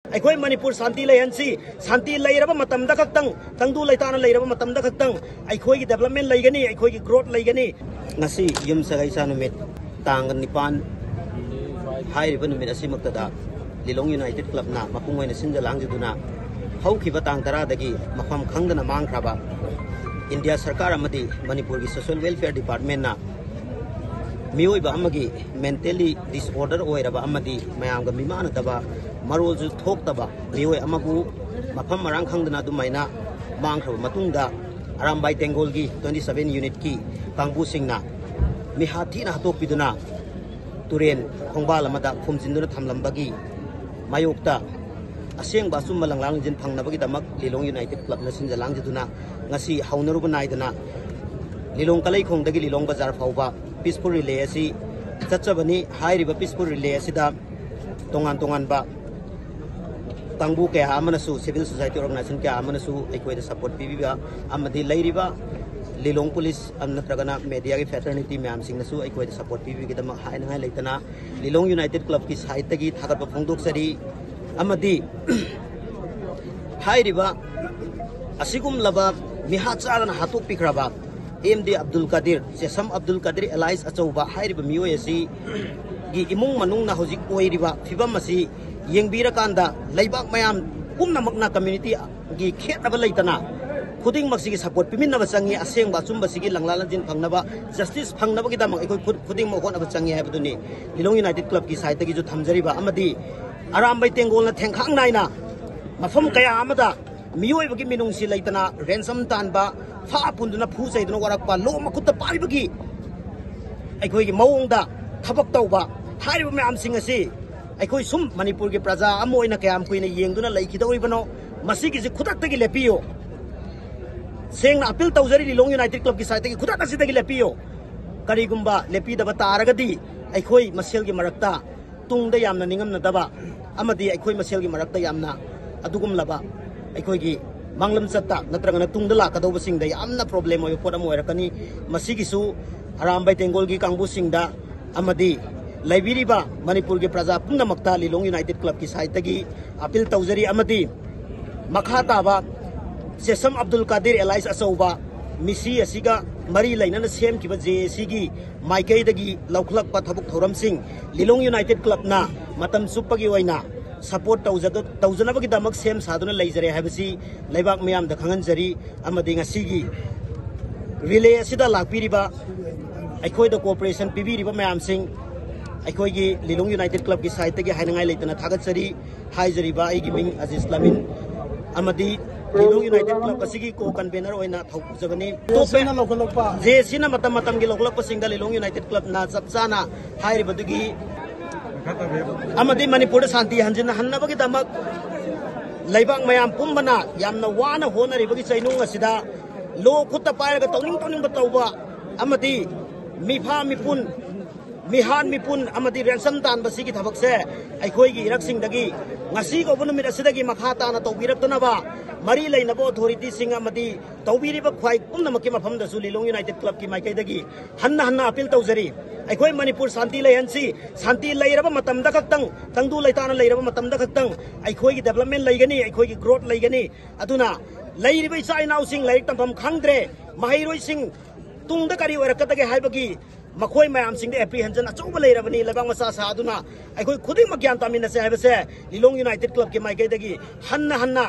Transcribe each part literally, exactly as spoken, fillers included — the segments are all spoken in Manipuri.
ꯑꯩꯈꯣꯏ ꯃꯅꯤꯄꯨꯔ ꯁꯥꯟꯇꯤ ꯂꯩꯍꯟꯁꯤ꯫ ꯁꯥꯟꯇꯤ ꯂꯩꯔꯕ ꯃꯇꯝꯗ ꯈꯛꯇꯪ, ꯇꯪꯗꯨ ꯂꯩꯇꯥꯅ ꯂꯩꯔꯕ ꯃꯇꯝꯗ ꯈꯛꯇꯪ ꯑꯩꯈꯣꯏꯒꯤ development ꯂꯩꯒꯅꯤ, ꯑꯩꯈꯣꯏꯒꯤ growth ꯂꯩꯒꯅꯤ꯫ ꯉꯁꯤ ꯌꯨꯝꯁꯀꯩꯁ ꯅꯨꯃꯤꯠ ꯇꯥꯡ ꯅꯤꯄꯥꯟ ꯍꯥꯏꯔꯤꯕ ꯅꯨꯃꯤꯠ ꯑꯁꯤꯃꯛꯇꯗ ꯂꯤꯂꯣꯡ United Clubꯅ ꯃꯄꯨꯡ ꯑꯣꯏꯅ ꯁꯤꯟꯖ ꯂꯥꯡꯖꯗꯨꯅ ꯍꯧꯈꯤꯕ ꯇꯥꯡ ꯇꯔꯥꯗꯒꯤ ꯃꯐꯝ ꯈꯪꯗꯅ ꯃꯥꯡꯈ꯭ꯔꯕ ꯏꯟꯗꯤꯌꯥ ꯁꯔꯀꯥꯔ ꯑꯃꯗꯤ ꯃꯅꯤꯄꯨꯔꯒꯤ Social Welfare Departmentꯅ ꯃꯤꯑꯣꯏꯕ ꯑꯃꯒꯤ mentally disorder ꯑꯣꯏꯔꯕ ꯑꯃꯗꯤ ꯃꯌꯥꯝꯒ ꯃꯤꯃꯥꯟꯅꯗꯕ, ꯃꯔꯣꯜꯁꯨ ꯊꯣꯛꯇꯕ ꯃꯤꯑꯣꯏ ꯑꯃꯕꯨ ꯃꯐꯝ ꯃꯔꯥꯡ ꯈꯪꯗꯅ ꯑꯗꯨꯃꯥꯏꯅ ꯃꯥꯡꯈ꯭ꯔꯕ ꯃꯇꯨꯡꯗ, ꯑꯔꯥꯝꯕꯥꯏ ꯇꯦꯡꯒꯣꯜꯒꯤ twenty seven unitꯀꯤ ꯀꯥꯡꯕꯨꯁꯤꯡꯅ ꯃꯤꯍꯥꯠ ꯊꯤꯅ ꯍꯥꯠꯇꯣꯛꯄꯤꯗꯨꯅ ꯇꯨꯔꯦꯟ ꯈꯣꯡꯕꯥꯜ ꯑꯃꯗ ꯐꯨꯝꯖꯤꯟꯗꯨꯅ ꯊꯝꯂꯝꯕꯒꯤ ꯃꯥꯌꯣꯛꯇ ꯑꯁꯦꯡꯕ ꯑꯆꯨꯝꯕ ꯂꯪꯂꯥ ꯂꯪꯖꯤꯟ ꯐꯪꯅꯕꯒꯤꯗꯃꯛ ꯂꯤꯂꯣꯡ United Clubꯅ ꯁꯤꯟꯖ ꯂꯥꯡꯖꯗꯨꯅ ꯉꯁꯤ ꯍꯧꯅꯔꯨꯕ ꯅꯥꯏꯗꯅ ꯂꯤꯂꯣꯡ ꯀꯂꯩꯈꯣꯡꯗꯒꯤ ꯂꯤꯂꯣꯡ ꯕꯖꯥꯔ ꯐꯥꯎꯕ peaceful relay ꯑꯁꯤ ꯆꯠꯆꯕꯅꯤ꯫ ꯍꯥꯏꯔꯤꯕ peaceful relay ꯑꯁꯤꯗ ꯇꯣꯉꯥꯟ ꯇꯣꯉꯥꯟꯕ ꯀꯥꯡꯕꯨ ꯀꯌꯥ ꯑꯃꯅꯁꯨ, civil society organization ꯀꯌꯥ ꯑꯃꯅꯁꯨ ꯑꯩꯈꯣꯏꯗ support ꯄꯤꯕꯤꯕ ꯑꯃꯗꯤ ꯂꯩꯔꯤꯕ ꯂꯤꯂꯣꯡ police ꯅꯠꯇ꯭ꯔꯒꯅ mediaꯒꯤ fraternity ꯃꯌꯥꯝꯁꯤꯡꯅꯁꯨ ꯑꯩꯈꯣꯏꯗ support ꯄꯤꯕꯤꯕꯒꯤꯗꯃꯛ ꯍꯥꯏꯅꯤꯡꯉꯥꯏ ꯂꯩꯇꯅ ꯂꯤꯂꯣꯡ United Clubꯀꯤ sideꯇꯒꯤ ꯊꯥꯒꯠꯄ ꯐꯣꯡꯗꯣꯛꯆꯔꯤ꯫ ꯑꯃꯗꯤ ꯍꯥꯏꯔꯤꯕ ꯑꯁꯤꯒꯨꯝꯂꯕ ꯃꯤꯍꯥꯠ ꯆꯥꯗꯅ ꯍꯥꯠꯇꯣꯛꯄꯤꯈ꯭ꯔꯕ ꯑꯦꯝ ꯗꯤ ꯑꯕꯗꯨꯜ ꯀꯥꯗꯤꯔ, ꯆꯦꯁꯝ ꯑꯕꯗꯨꯜ ꯀꯥꯗꯤꯔ alias ꯑꯆꯧꯕ ꯍꯥꯏꯔꯤꯕ ꯃꯤꯑꯣꯏ ꯑꯁꯤꯒꯤ ꯏꯃꯨꯡ ꯃꯅꯨꯡꯅ ꯍꯧꯖꯤꯛ ꯑꯣꯏꯔꯤꯕ ꯐꯤꯕꯝ ꯑꯁꯤ ꯌꯦꯡꯕꯤꯔꯀꯥꯟꯗ ꯂꯩꯕꯥꯛ ꯃꯌꯥꯝ ꯄꯨꯝꯅꯃꯛꯅ communityꯒꯤ ꯈꯦꯠꯅꯕ ꯂꯩꯇꯅ ꯈꯨꯗꯤꯡꯃꯛꯁꯤꯒꯤ support ꯄꯤꯃꯤꯟꯅꯕ ꯆꯪꯉꯤ꯫ ꯑꯁꯦꯡꯕ ꯑꯆꯨꯝꯕꯁꯤꯒꯤ ꯂꯪꯂꯥ ꯂꯪꯖꯤꯟ ꯐꯪꯅꯕ, justice ꯐꯪꯅꯕꯒꯤꯗꯃꯛ ꯑꯩꯈꯣꯏ ꯈꯨ-, ꯈꯨꯗꯤꯡꯃꯛ ꯍꯣꯠꯅꯕ ꯆꯪꯉꯤ ꯍꯥꯏꯕꯗꯨꯅꯤ ꯂꯤꯂꯣꯡ United Clubꯀꯤ sideꯇꯒꯤꯁꯨ ꯊꯝꯖꯔꯤꯕ꯫ ꯑꯃꯗꯤ ꯑꯔꯥꯝꯕꯥꯏ ꯇꯦꯡꯒꯣꯜꯅ ꯊꯦꯡꯈꯥꯡ ꯅꯥꯏꯅ ꯃꯐꯝ ꯀꯌꯥ ꯑꯃꯗ ꯃꯤꯑꯣꯏꯕꯒꯤ ꯃꯤꯅꯨꯡꯁꯤ ꯂꯩꯇꯅ ransom ꯇꯥꯟꯕ, ꯐꯥ ꯄꯨꯟꯗꯨꯅ ꯐꯨ ꯆꯩꯗꯨꯅ ꯋꯥꯔꯛꯄ, ꯂꯣ ꯃꯈꯨꯠꯇ ꯄꯥꯏꯕꯒꯤ ꯑꯩꯈꯣꯏꯒꯤ ꯃꯑꯣꯡꯗ ꯊꯕꯛ ꯇꯧꯕ, ꯍꯥꯏꯔꯤꯕ ꯃꯌꯥꯝꯁꯤꯡ ꯑꯁꯤ ꯑꯩꯈꯣꯏ ꯁꯨꯝ ꯃꯅꯤꯄꯨꯔꯒꯤ ꯄ꯭ꯔꯖꯥ ꯑꯃ ꯑꯣꯏꯅ ꯀꯌꯥꯝ ꯀꯨꯏꯅ ꯌꯦꯡꯗꯨꯅ ꯂꯩꯈꯤꯗꯧꯔꯤꯕꯅꯣ? ꯃꯁꯤꯒꯤꯁꯤ ꯈꯨꯗꯛꯇꯒꯤ ꯂꯦꯞꯄꯤꯌꯨ꯫ ꯁꯦꯡꯅ appeal ꯇꯧꯖꯔꯤ ꯂꯤꯂꯣꯡ United Clubꯀꯤ sideꯇꯒꯤ, ꯈꯨꯗꯛ ꯑꯁꯤꯗꯒꯤ ꯂꯦꯞꯄꯤꯌꯨ꯫ ꯀꯔꯤꯒꯨꯝꯕ ꯂꯦꯞꯄꯤꯗꯕ ꯇꯥꯔꯒꯗꯤ ꯑꯩꯈꯣꯏ ꯃꯁꯦꯜꯒꯤ ꯃꯔꯛꯇ ꯇꯨꯡꯗ ꯌꯥꯝꯅ ꯅꯤꯡꯉꯝꯅꯗꯕ ꯑꯃꯗꯤ ꯑꯩꯈꯣꯏ ꯃꯁꯦꯜꯒꯤ ꯃꯔꯛꯇ ꯌꯥꯝꯅ ꯑꯗꯨꯒꯨꯝꯂꯕ ꯑꯩꯈꯣꯏꯒꯤ ꯃꯥꯡꯂꯝꯆꯠꯇ ꯅꯠꯇ꯭ꯔꯒꯅ ꯇꯨꯡꯗ ꯂꯥꯛꯀꯗꯧꯕꯁꯤꯡꯗ ꯌꯥꯝꯅ problem ꯑꯣꯏꯕ ꯄꯣꯠ ꯑꯃ ꯑꯣꯏꯔꯛꯀꯅꯤ꯫ ꯃꯁꯤꯒꯤꯁꯨ ꯑꯔꯥꯝꯕꯥꯏ ꯇꯦꯡꯒꯣꯜꯒꯤ ꯀꯥꯡꯕꯨꯁꯤꯡꯗ ꯑꯃꯗꯤ ꯂꯩꯕꯤꯔꯤꯕ ꯃꯅꯤꯄꯨꯔꯒꯤ ꯄ꯭ꯔꯖꯥ ꯄꯨꯝꯅꯃꯛꯇ ꯂꯤꯂꯣꯡ ꯌꯨꯅꯥꯏꯇꯦꯗ ꯀ꯭ꯂꯕꯀꯤ ꯁꯥꯏꯠꯇꯒꯤ ꯑꯄꯤꯜ ꯇꯧꯖꯔꯤ, ꯑꯃꯗꯤ ꯃꯈꯥ ꯇꯥꯕ ꯆꯦꯁꯝ ꯑꯕꯗꯨꯜ ꯀꯥꯗꯤꯔ ꯑꯦꯂꯥꯏꯁ ꯑꯆꯧꯕ ꯃꯤꯁꯤ ꯑꯁꯤꯒ ꯃꯔꯤ ꯂꯩꯅꯅ ꯁꯦꯝꯈꯤꯕ ꯖꯦ ꯑꯦ ꯁꯤꯒꯤ ꯃꯥꯏꯀꯩꯗꯒꯤ ꯂꯧꯈꯠꯂꯛꯄ ꯊꯕꯛ ꯊꯧꯔꯝꯁꯤꯡ ꯂꯤꯂꯣꯡ ꯌꯨꯅꯥꯏꯇꯦꯗ ꯀ꯭ꯂꯕꯅ ꯃꯇꯝ ꯆꯨꯞꯄꯒꯤ ꯑꯣꯏꯅ ꯁꯄꯣꯔꯠ ꯇꯧꯖꯒ-, ꯇꯧꯖꯅꯕꯒꯤꯗꯃꯛ ꯁꯦꯝ ꯁꯥꯗꯨꯅ ꯂꯩꯖꯔꯦ ꯍꯥꯏꯕꯁꯤ ꯂꯩꯕꯥꯛ ꯃꯤꯌꯥꯝꯗ ꯈꯪꯍꯟꯖꯔꯤ꯫ ꯑꯃꯗꯤ ꯉꯁꯤꯒꯤ ꯔꯤꯂꯦ ꯑꯁꯤꯗ ꯂꯥꯛꯄꯤꯔꯤꯕ, ꯑꯩꯈꯣꯏꯗ ꯀꯣꯑꯣꯄꯔꯦꯁꯟ ꯄꯤꯕꯤꯔꯤꯕ ꯃꯌꯥꯝꯁꯤꯡ, ꯑꯩꯈꯣꯏꯒꯤ ꯂꯤꯂꯣꯡ ꯌꯨꯅꯥꯏꯇꯦꯗ ꯀ꯭ꯂꯕꯀꯤ ꯁꯥꯏꯠꯇꯒꯤ ꯍꯥꯏꯅꯤꯡꯉꯥꯏ ꯂꯩꯇꯅ ꯊꯥꯒꯠꯆꯔꯤ꯫ ꯍꯥꯏꯖꯔꯤꯕ ꯑꯩꯒꯤ ꯃꯤꯡ ꯑꯖꯤꯖ ꯂꯥꯃꯤꯟ ꯑꯃꯗꯤ ꯂꯤꯂꯣꯡ ꯌꯨꯅꯥꯏꯇꯦꯗ ꯀ꯭ꯂꯕ ꯑꯁꯤꯒꯤ ꯀꯣ ꯀꯟꯚꯦꯅꯔ ꯑꯣꯏꯅ ꯊꯧ ꯄꯨꯖꯕꯅꯤ꯫ ꯖꯦ ꯑꯦ ꯁꯤꯅ ꯂꯧꯈꯠꯂꯛꯄ꯫ ꯖꯦ ꯑꯦ ꯁꯤꯅ ꯃꯇꯝ ꯃꯇꯝꯒꯤ ꯂꯧꯈꯠꯂꯛꯄꯁꯤꯡꯗ ꯂꯤꯂꯣꯡ ꯌꯨꯅꯥꯏꯇꯦꯗ ꯀ꯭ꯂꯕꯅ ꯆꯞ ꯆꯥꯅ ꯍꯥꯏꯔꯤꯕꯗꯨꯒꯤ ꯑꯃꯗꯤ ꯃꯅꯤꯄꯨꯔꯗ ꯁꯥꯟꯇꯤ ꯍꯟꯖꯤꯟꯍꯟꯅꯕꯒꯤꯗꯃꯛ ꯂꯩꯕꯥꯛ ꯃꯌꯥꯝ ꯄꯨꯝꯕꯅ ꯌꯥꯝꯅ ꯋꯥꯅ ꯍꯣꯠꯅꯔꯤꯕꯒꯤ ꯆꯩꯅꯨꯡ ꯑꯁꯤꯗ ꯂꯣ ꯈꯨꯠꯇ ꯄꯥꯏꯔꯒ ꯇꯧꯅꯤꯡ ꯇꯧꯅꯤꯡꯕ ꯇꯧꯕ ꯑꯃꯗꯤ ꯃꯤꯐꯥ ꯃꯤꯄꯨꯟ, ꯃꯤꯍꯥꯠ ꯃꯤꯄꯨꯟ ꯑꯃꯗꯤ ꯔꯦꯟꯁꯝ ꯇꯥꯟꯕꯁꯤꯒꯤ ꯊꯕꯛꯁꯦ ꯑꯩꯈꯣꯏꯒꯤ ꯏꯔꯛꯁꯤꯡꯗꯒꯤ ꯉꯁꯤ ꯀꯧꯕ ꯅꯨꯃꯤꯠ ꯑꯁꯤꯗꯒꯤ ꯃꯈꯥ ꯇꯥꯅ ꯇꯧꯕꯤꯔꯛꯇꯅꯕ ꯃꯔꯤ ꯂꯩꯅꯕ ꯑꯣꯊꯣꯔꯤꯇꯤꯁꯤꯡ ꯑꯃꯗꯤ ꯇꯧꯕꯤꯔꯤꯕ ꯈ꯭ꯋꯥꯏ ꯄꯨꯝꯅꯃꯛꯀꯤ ꯃꯐꯝꯗꯁꯨ ꯂꯤꯂꯣꯡ ꯌꯨꯅꯥꯏꯇꯦꯗ ꯀ꯭ꯂꯕꯀꯤ ꯃꯥꯏꯀꯩꯗꯒꯤ ꯍꯟꯅ ꯍꯟꯅ ꯑꯄꯤꯜ ꯇꯧꯖꯔꯤ꯫ ꯑꯩꯈꯣꯏ ꯃꯅꯤꯄꯨꯔ ꯁꯥꯟꯇꯤ ꯂꯩꯍꯟꯁꯤ꯫ ꯁꯥꯟꯇꯤ ꯂꯩꯔꯕ ꯃꯇꯝꯗ ꯈꯛꯇꯪ, ꯇꯪꯗꯨ ꯂꯩꯇꯥꯅ ꯂꯩꯔꯕ ꯃꯇꯝꯗ ꯈꯛꯇꯪ ꯑꯩꯈꯣꯏꯒꯤ ꯗꯦꯕꯂꯞꯃꯦꯟ ꯂꯩꯒꯅꯤ, ꯑꯩꯈꯣꯏꯒꯤ ꯒ꯭ꯔꯣꯠ ꯂꯩꯒꯅꯤ꯫ ꯑꯗꯨꯅ ꯂꯩꯔꯤꯕ ꯏꯆꯥ ꯏꯅꯥꯎꯁꯤꯡ ꯂꯥꯏꯔꯤꯛ ꯇꯝꯐꯝ ꯈꯪꯗ꯭ꯔꯦ, ꯃꯍꯩꯔꯣꯏꯁꯤꯡ ꯇꯨꯡꯗ ꯀꯔꯤ ꯑꯣꯏꯔꯛꯀꯗꯒꯦ ꯍꯥꯏꯕꯒꯤ ꯃꯈꯣꯏ ꯃꯌꯥꯝꯁꯤꯡꯗ ꯑꯦꯄ꯭ꯔꯤꯍꯦꯟꯁꯟ ꯑꯆꯧꯕ ꯂꯩꯔꯕꯅꯤ꯫ ꯂꯩꯕꯥꯛ ꯃꯆꯥ ꯁꯥꯗꯨꯅ ꯑꯩꯈꯣꯏ ꯈꯨꯗꯤꯡꯃꯛ ꯒ꯭ꯌꯥꯟ ꯇꯥꯃꯤꯟꯅꯁꯦ ꯍꯥꯏꯕꯁꯦ ꯂꯤꯂꯣꯡ ꯌꯨꯅꯥꯏꯇꯦꯗ ꯀ꯭ꯂꯕꯀꯤ ꯃꯥꯏꯀꯩꯗꯒꯤ ꯍꯟꯅ ꯍꯟꯅ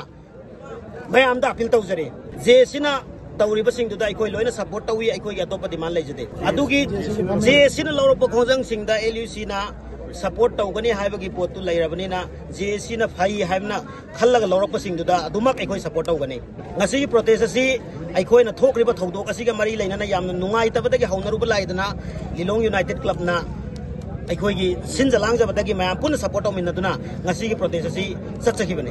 ꯃꯌꯥꯝꯗ ꯑꯄꯤꯜ ꯇꯧꯖꯔꯤ꯫ ꯖꯦ ꯑꯦ ꯁꯤꯅ ꯇꯧꯔꯤꯕꯁꯤꯡꯗꯨꯗ ꯑꯩꯈꯣꯏ ꯂꯣꯏꯅ ꯁꯄꯣꯔꯠ ꯇꯧꯏ, ꯑꯩꯈꯣꯏꯒꯤ ꯑꯇꯣꯞꯄ ꯗꯤꯃꯥꯟ ꯂꯩꯖꯗꯦ꯫ ꯑꯗꯨꯒꯤ ꯖꯦ ꯑꯦ ꯁꯤꯅ ꯂꯧꯔꯛꯄ ꯈꯣꯡꯖꯪꯁꯤꯡꯗ ꯑꯦꯜ ꯌꯨ ꯁꯤꯅ ꯁꯄꯣꯔꯠ ꯇꯧꯒꯅꯤ ꯍꯥꯏꯕꯒꯤ ꯄꯣꯠꯇꯨ ꯂꯩꯔꯕꯅꯤꯅ ꯖꯦ ꯑꯦ ꯁꯤꯅ ꯐꯩ ꯍꯥꯏꯕꯅ ꯈꯜꯂꯒ ꯂꯧꯔꯛꯄꯁꯤꯡꯗꯨꯗ ꯑꯗꯨꯃꯛ ꯑꯩꯈꯣꯏ ꯁꯄꯣꯔꯠ ꯇꯧꯒꯅꯤ꯫ ꯉꯁꯤꯒꯤ ꯄ꯭ꯔꯣꯇꯦꯁ ꯑꯁꯤ ꯑꯩꯈꯣꯏꯅ ꯊꯣꯛꯂꯤꯕ ꯊꯧꯗꯣꯛ ꯑꯁꯤꯒ ꯃꯔꯤ ꯂꯩꯅꯅ ꯌꯥꯝꯅ ꯅꯨꯡꯉꯥꯏꯇꯕꯗꯒꯤ ꯍꯧꯅꯔꯨꯕ ꯂꯥꯏꯗꯅ ꯂꯤꯂꯣꯡ ꯌꯨꯅꯥꯏꯇꯦꯗ ꯀ꯭ꯂꯕꯅ ꯑꯩꯈꯣꯏꯒꯤ ꯁꯤꯟꯖ ꯂꯥꯡꯖꯕꯗꯒꯤ ꯃꯌꯥꯝ ꯄꯨꯟꯅ ꯁꯄꯣꯔꯠ ꯇꯧꯃꯤꯟꯅꯗꯨꯅ ꯉꯁꯤꯒꯤ ꯄ꯭ꯔꯣꯇꯦꯁ ꯑꯁꯤ ꯆꯠꯆꯈꯤꯕꯅꯤ꯫